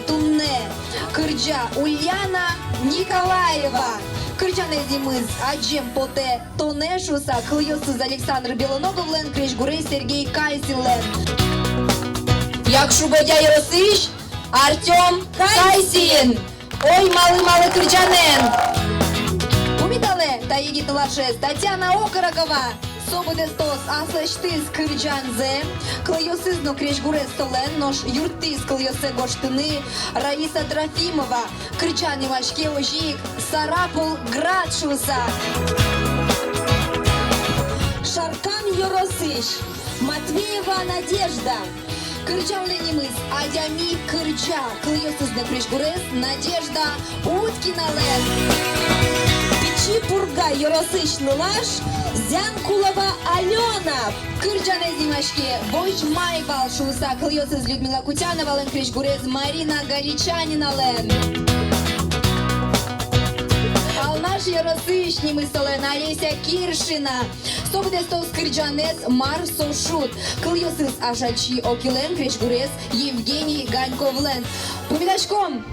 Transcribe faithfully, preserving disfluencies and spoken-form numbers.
Туннэ кырӟа Ульяна Николаева. Кырӟанэз нимыз «Адӟем потэ тонэ» шуыса, кылъёсыз Александр Белоноговлэн, крезьгурез Сергей Кайсинлэн. Якшур-Бӧдья ёросысь Артём Кайсин. «Ой, малы, малы» кырӟанэн. Пумиталэ та егит нылашез, Татьяна Окорокова. Со быдэстоз аслэсьтыз кырӟанзэ. Кылъёсыз но крезьгурез солэн, нош юрттӥз кылъёссэ гожтыны Раиса Трофимова. Кырӟан нимаське озьы ик «Сарапул град» шуыса. Шаркан ёросысь Матвеева Надежда. Кырӟанлэн нимыз «Адями кырӟа», кылъёсыз но крезьгурез Надежда Уткиналэн. Пичи Пурга ёросысь нылаш Зянкулова Алёна. Кырӟанэз нимаське «Возьмай вал» шуыса, кылъёсыз Людмила Кутяновалэн, крезьгурез Марина Галичаниналэн. Алнаш ёросысь, нимыз солэн Олеся Киршина. Со быдэстоз кырӟанэз «Мар со шуд». Кылъёсыз Ашальчи Окилэн, крезьгурез Евгений Ганьковлэн. Пумитаськом